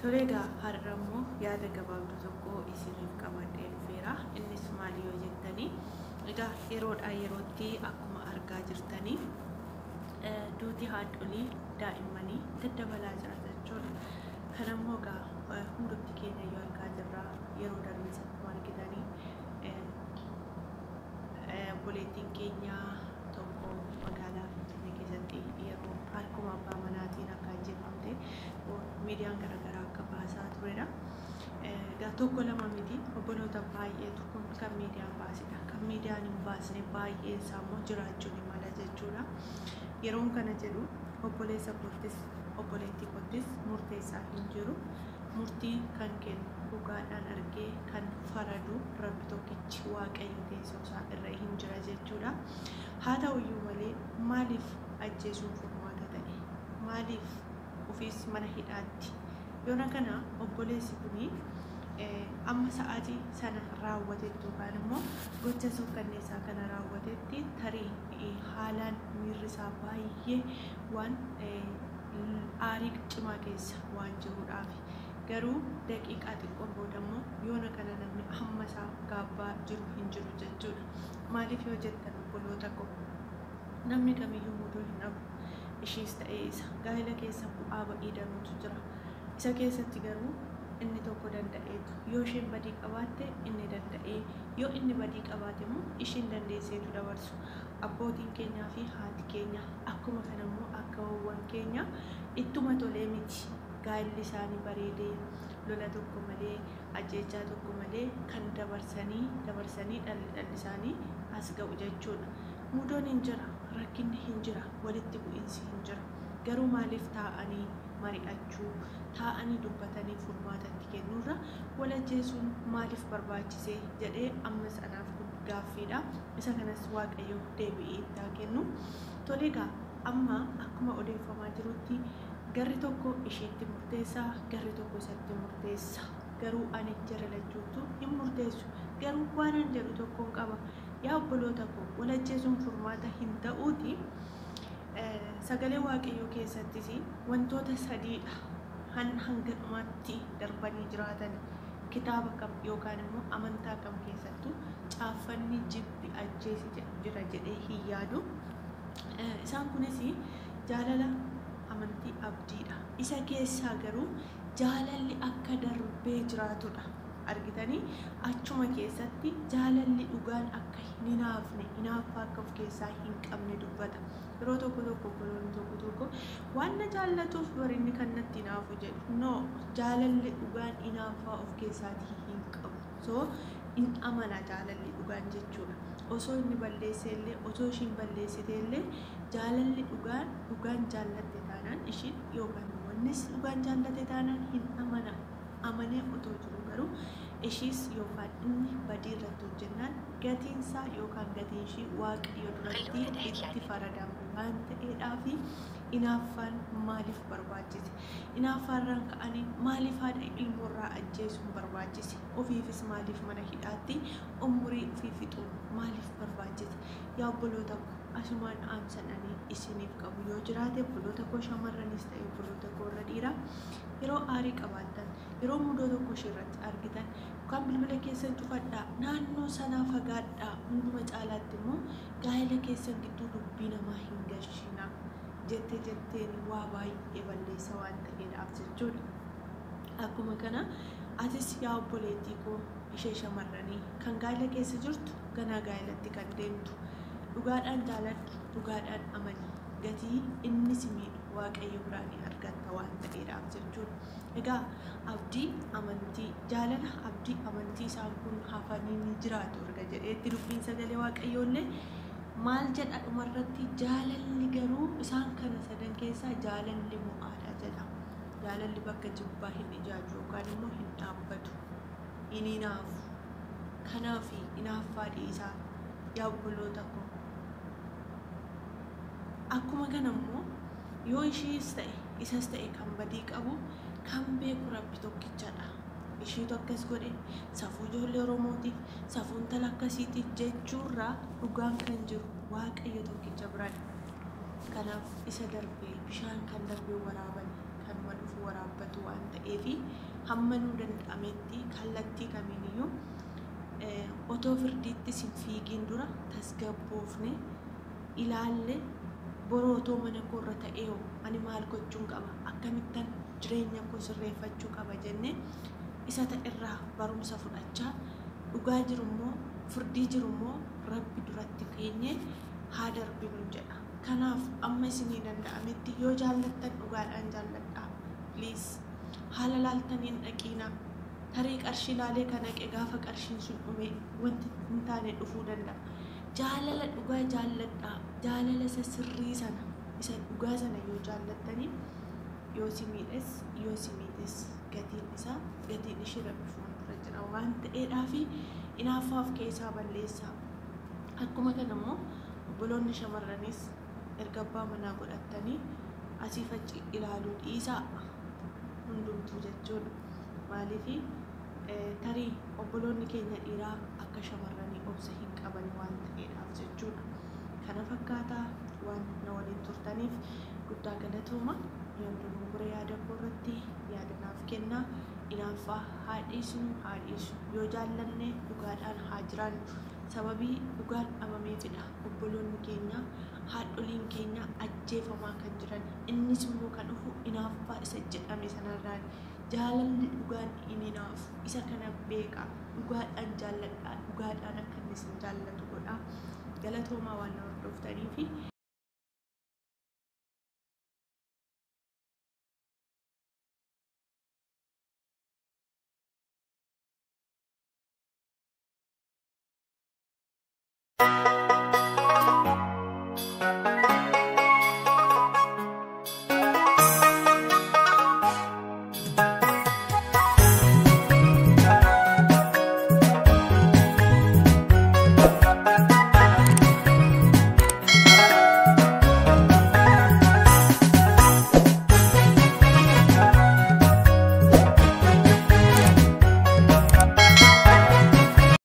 Tole egaa har'a immoo yaada gabaabduu tokko isiniif qabadhee dhufeera. Innis maali yoo jettanii, egaa yeroodhaa yerootti akkuma argaa jirtanii duuti haadholii daa'immanii daddabalaa jira jechuudha. Kana immoo egaa hundumti keenya iyyuu argaa jirra. Yeroo darbes akkuma argitanii obboleettiin keenya tokko magaalaa Finfinnee keessatti yeroo harkuma abbaa manaatiin akka ajjeefamte miidiyaan garaagaraa akka baasaa turedha. Egaa tokko lama miti, obboloota baay'eetu kun kan miidiyaan baasedha. Kan miidiyaan hin baasne baay'een isaa immoo jiraachuu ni mala jechuudha. Yeroon kana jedhu obboleessa koottis obboleettii koottis murteessaa hin jiru. Murtii kan kennu, dhugaadhaan argee kan faradu Rabbi tokkichi Waaqayyo teessoo isaa irra hin jira jechuudha. Haa ta'uyyuu malee maaliif ajjeesuun furmaata ta'e? Maaliif ofiis mana hidhaatti? Yoona kana obboleessi kuni amma sa'aatii sana raawwatetti yookaan immoo gocha suukkanneessaa kana raawwatetti tarii haalaan miirri isaa baay'ee waan aarii cimaa keessa waan jiruudhaafi. Garuu daqiiqaa xiqqoon booda immoo yoona kana namni hamma isaa gaabbaa jiru hin jiru jechuudha. Maaliif yoo jettan, obboloota koo, namni kamiyyuu muduu hin dhabu. Ishiis ta'ee isa gaa'ela keessa bu'aa ba'ii danuutu jira. Isa keessatti garuu inni tokko danda'eetu, yoo isheen badii qabaatte inni danda'ee, yoo inni badii qabaate immoo ishiin dandeesseetu dabarsu. Abbootiin keenyaa fi haati keenya akkuma kana immoo akkaawwan keenya ittuma tolee miti. Gaa'elli isaanii bareedee, lola tokko malee, ajjeechaa tokko malee kan dabarsanii dabarsanii dhalli dhalli isaanii as ga'u jechuudha. Mudoon hin jira, rakkinni hin jira, walitti bu'iinsi hin jira. Garuu maaliif taa'anii mari'achuu, taa'anii dubbatanii furmaatatti kennuurra wal ajjeesuun maaliif barbaachise jedhee ammas anaaf kun gaaffiidha. Isa kanas Waaqayyo deebi'ee itti haa kennu. Tole egaa amma akkuma odeeffamaa jirutti garri tokko ishiitti murteessa, garri tokko isatti murteessa. Garuu ani jara lachuuttuu hin murteessu. Garuu waanan jedhu tokkoon qaba. Yaa obboloota koo, wal ajjeesuun furmaata hin ta'uuti. Sagalee Waaqayyoo keessattis wantoota sadiidha hanga dhumaatti darbanii jiraatan. Kitaaba kam yookaan immoo amantaa kam keessattuu caaffanni jibbi ajjeesi jedhu jira jedhee hin yaadu. Isaan kunis jaalala, amantii, abdiidha. Isa keessaa garuu jaalalli akka darbee jiraatudha. Argitanii, achuma keessatti jaalalli dhugaan akka hin hinaafne, hinaaffaa akka of keessaa hin qabne dubbata. Yeroo tokko tokko obboloonni tokko tokko waan na jaallatuuf barinni kan natti hinaafu jedhu. No, jaalalli dhugaan hinaaffaa of keessaatii hin qabu. So hin amana jaalalli dhugaan jechuudha. Osoo inni balleessee illee, osoo ishiin balleessite illee, jaalalli dhugaan, dhugaan jaallatte taanaan ishiin yookaan wannis dhugaan jaallate taanaan hin amana. Amanee otoo jiru garuu ishiis yookaan inni badii irratti hojjennaan gatiinsaa yookaan gatiin ishii Waaqayyo duratti itti faradamu waan ta'eedhaafi inaaffaan maaliif barbaachise? Inaaffaarraan ka'anii maaliif haadha ilmoorraa ajjeesuun barbaachise? Ofiifis maaliif mana hidhaatti umurii ofii fixuun maaliif barbaachise? Yaa obboloota koo, asumaan dhaamsan ani isiniif qabu yoo jiraate, obboloota koo shamarranis ta'e obboloota koo irra dhiiraa, yeroo aarii qabaattan, yeroo mudoo tokko ishee irratti argitan, yookaan bilbila keessan cufadhaa, naannoo sanaa fagaadhaa. Hunduma caalaatti immoo gaa'ela keessan gidduu dubbii namaa hin gashinaa. Jette jetteen waa baay'ee balleessa waan ta'eedhaaf jechuudha. Akkuma kana atis yaa obboleettii koo ishee shamarranii kan gaa'ela keessa jirtu, ganaa gaa'elatti kan deemtu, dhugaadhaan jaaladhu, dhugaadhaan amani. Gatii inni si miidhu Waaqayyo biraa ni argatta waan ta'eedhaaf jechuudha. Egaa abdii, amantii, jaalala, abdii, amantii isaan kun hafanii ni jiraatu erga jedheetti, dubbiin sagalee Waaqayyoollee maal jedha dhumarratti? Jaalalli garuu, isaan kana sadan keessaa jaalalli mo'aadha jedha. Jaalalli bakka jibbaa hin ijaaju yookaan immoo hin dhaabbatu. Hin hinaafu. Kanaaf hinaaffaa dhiisaa, yaa obboloota koo. Akkuma kana immoo yoo ishiis ta'e isas ta'e kan badii qabu kan beeku Rabbi tokkichadha. Ishiitu akkas godhe, safuu ijoollee Oromootiif, safuu intala akkasiitiif jechuurraa dhugaan kan jiru Waaqayyo tokkicha biradha. Kanaaf isa darbee bishaan kan darbee waraabani kanuma dhufu reefu waraabbatu waan ta'eefi hamma nuu danda'ametti kallattii kamiiniyyuu otoo firdiittis hin fiigiin dura tasgabboofne ilaalle boroo otoo mana koorra ta'ee ani maal gochuun qaba, akkamittan jireenya koo sirreeffachuu qaba jennee isa ta'erraa barumsa fudhachaa dhugaa jirummoo firdii jirummoo Rabbi duratti keenyee haa darbinu jedha. Kanaaf amma isinii danda'ametti yoo jaallattan dhugaadhaan jaalladhaa. Please haala laaltaniin dhaqiinaa. Tarii qarshii laalee kan haqe gaafa qarshiin sun dhume wanti hin taane dhufuu danda'a. Jaalala dhugaa jaalladhaa. Jaalala isa sirrii sana isa dhugaa sana yoo jaallattanii yoo si miidhes yoo si miites gatiin isaa gatiin ishee Rabbi fuuldura jira waan ta'eedhaafi inaaffaaf keessaa balleessaa. Akkuma kana immoo obboloonni shamarranis erga abbaa manaa godhattanii asiif achi ilaaluu dhiisaa hundumtuu jechuudha. Maaliifi tarii obboloonni keenya dhiiraa akka shamarranii obsa hin qaban waan ta'eedhaaf jechuudha. Kana fakkaataa waan na waliin turtaniif guddaa galatooma. Yoon dogoggora yaada koo irratti yaada naaf kennaa. Inaaffaa haa dhiisnu haa dhiisu. Yoo jaallanne dhugaadhaan haa jiraannu. Sababii dhugaan dhabameefidha obboloonni keenya haadholiin keenya ajjeefamaa kan jiran. Innis immoo kan dhufu inaaffaa isa jedhame sanarraan. Jaalalli dhugaan hin inaafu. Isa kana beekaa. Dhugaadhaan jaalladhaa. Dhugaadhaan akka inni isin jaallatu godhaa. Galatoomaa waan na hordoftaniifi.